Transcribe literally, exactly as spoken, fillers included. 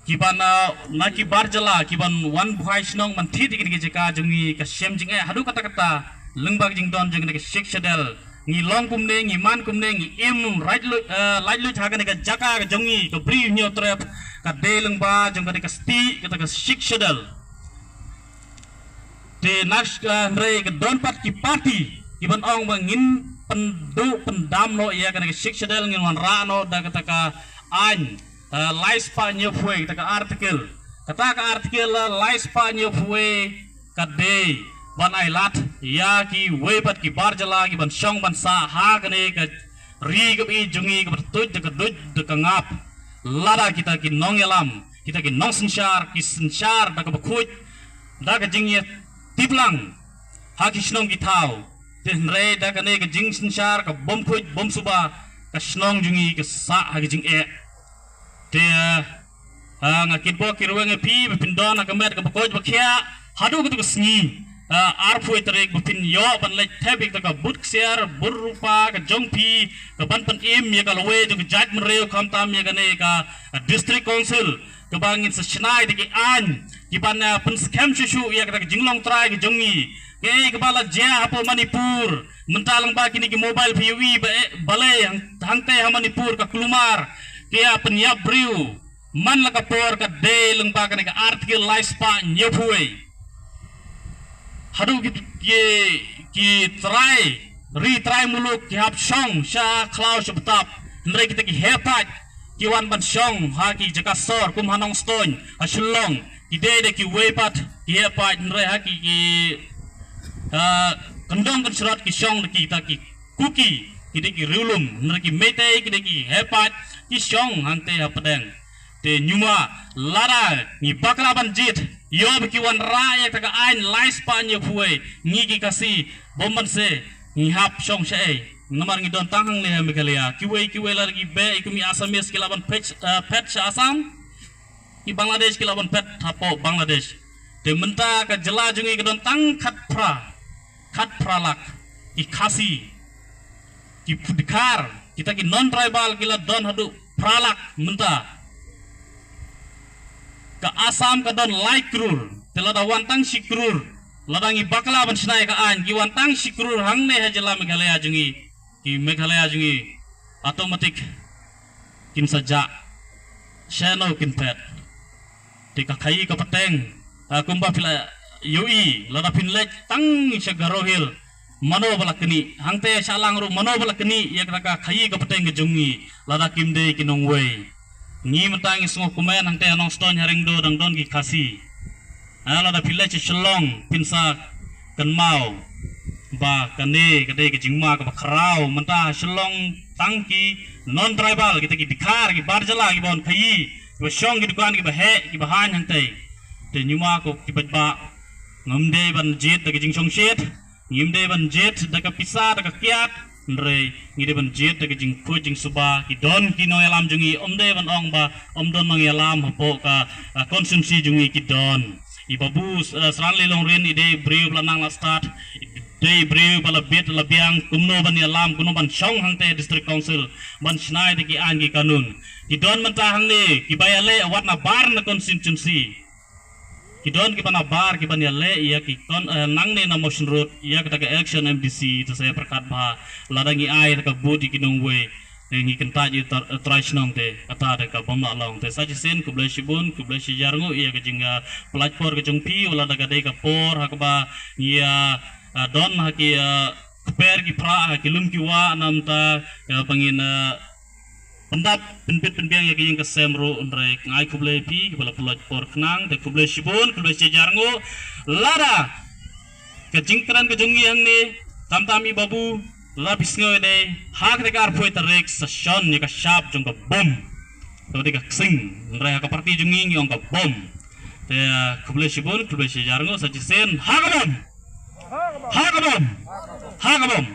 kiban, ah, na ki bar jylla kiban wan buhai shnong ban thied ïa kine ki jaka jong ngi, ka shem jingeh haduh katta katta lyngba ka jingdon jong kane ka Sixth Schedule. Ngi long kumne, ngi man kumne, ngi im laitluid, eh, laitluid ha kane ka jaka ka jong ngi, ka Bri Hynñiewtrep, ka dei lyngba jong kane ka stieh kata ka Sixth Schedule. Te na, eh, hynrei ka don pat ki party kiban ong ba ngin pynduh pyndam noh ïa kane ka Sixth Schedule, ngin wanrah noh da kata ka aiñ, eh, lai spah hynñiewphew wei, kata ka article. Kata ka article, eh, lai spah hynñiewphew wei ka dei ban ai lad ïa kiwei pat ki bar jylla kiban shong ban sah ha kane ka ri kaba ïeit jong ngi kaba tuid da ka duid da ka ngap. Lada kita ki nongïalam, kita ki nongsynshar, ki synshar da kaba khuid, da ka jingïatiplang ha ki shnong ki thaw. Te hynrei da kane ka jingsynshar ka bym khuid bym suba, ka shnong jong ngi ka sah ha ka jingeh. Te, ah, nga kitbok kitrwiang ïa phi ba phin don ha ka met kaba koit ba khiah haduh kato ka sngi, ah, arphew tarik, ba phin ïoh ban leit thep ïa kata ka but ksiar but rupa ka jong phi, kaban pynim ïa ka lawei jong ka jaitbynriew, khamtam ïa kane ka, ah, District Council, kaba ngin sa shna ïa ki aiñ kiban, ah, pynskhem shuh shuh ïa kata ka jinglong trai ka jong ngi. Kaei kaba la jia hapoh Manipur mynta, lyngba kine ki mobile phi ïohi ba, eh, balei hang, hangtei ha Manipur ka kulmar, ki ïa pynïap briew man la ka por, ka dei lyngba kane ka article lai spah hynñiewphew wei. Haduh ki, ki, ki trai ri trai muluk ki hap shong sha khlaw sha btap, hynrei kita ki heh paid ki wan ban shong ha ki jaka sor kum ha Nongstoiñ, ha Shillong, ki dei da kiwei pat ki heh paid, hynrei ha ki, ki, ah, kyndong kynshrot ki shong da kita ki Kuki, ki dei ki riewlum, hynrei ki Meitei ki dei ki heh paid, ki shong hangtei hapdeng. Te ñiuma, lada ngi bakla ban jied, ïoh ba ki wanrah ïa kata ka aiñ lai spah hynñiewphew wei, ngi ki Khasi bym banse ngi hap shong shaei? Namar ngi don tang hangne ha Meghalaya. Kiwei kiwei lada ki beh ïa ki Assamese ki lah ban phet, eh, phet sha Assam, ki Bangladesh ki lah ban phet hapoh Bangladesh. Te mynta ka jylla jong ngi ka don tang khatphra, khatphra lak ki Khasi, ki Dkhar, kita ki non tribal ki la don haduh phra lak mynta. Ka Assam ka don lai klur, te lada wan tang shi klur, lada ngi bakla ban shna ïa ka aiñ, ki wan tang shi klur hangne ha jylla Meghalaya jong ngi, ki Meghalaya jong ngi, automatic kin sa jah. Shano kin phet? Te ka khaïi ka pateng, ah, kumba phi la ïohi, lada phin leit tang sha Garo Hill, mano ba la knieh? Hangtei sha lang ruh mano ba la knieh ïa kata ka khaïi ka pateng ka jong ngi, lada kim dei ki nongwei? Ngi mynta ngi sngewkmen hangtei ha Nongstoiñ ha Ringdo dang don ki Khasi. Ah, lada phi leit sha Shillong phin sa kynmaw ba kane ka dei ka jingma kaba khraw. Mynta ha Shillong tang ki non tribal, kita ki Dkhar, ki bar jylla kiba wan khaïi, kiba shong ki dukan kiba heh kiba haiñ hangtei. Te ñiuma ko ki paidbah, ngim dei ban jied da ka jingshongshit, ngim dei ban jied da ka pisa da ka kiad, hynrei ngi dei ban jied da ka jingkhuid jingsuba. Ki don ki nongïalam jong ngi, ym dei ban ong ba ym don nongïalam hapoh ka, ah, constituency jong ngi, ki don. I Babu, eh, Sranli Longrin i dei briew ba la nang la stad, i dei briew ba la bit la biang kumno ban ïalam, kumno ban shong hangtei District Council ban shna ïa ki aiñ ki kanun. Ki don mynta hangne kiba ïaleh wat na bar na constituency. Ki don kiba na bar kiban ïaleh ïa ki kon, eh, nangne na Mawshynrut ïa kata ka election M D C, te sa ïa pyrkhat bha lada ngi ai kata ka vote ïa ki nongwei. Te ngi kyntait ïa u trai shnong te, kata te ka bym lah long. Te sa shisien khublei shibun, khublei shihajar nguh ïa ka jing, ah, pynlait por ka jong phi, wat lada ka dei ka por ha kaba ngi, ah, ah, don ha ki, ah, kper ki phrah, ha ki lum ki wah, namar, ah, ba ngin, ah, pyndap pynbit pynbiang ïa ka ïing ka sem ruh, hynrei nga ai khublei phi kiba la pynlait por khnang, te khublei shibun, khublei shihajar nguh. Lada ka jingkren ka jong ngi hangne, tam tam i Babu, lada phi sngew ïa dei, ha kata ka arphew tarik sa shon ïa ka shap jong ka bom. Ka dei ka ksing, hynrei ha ka party jong ngi ngi ong ka bom. Te, ah, khublei shibun, khublei shihajar nguh, sa shisien, ha ka bom. Ha ka bom. Ha ka bom.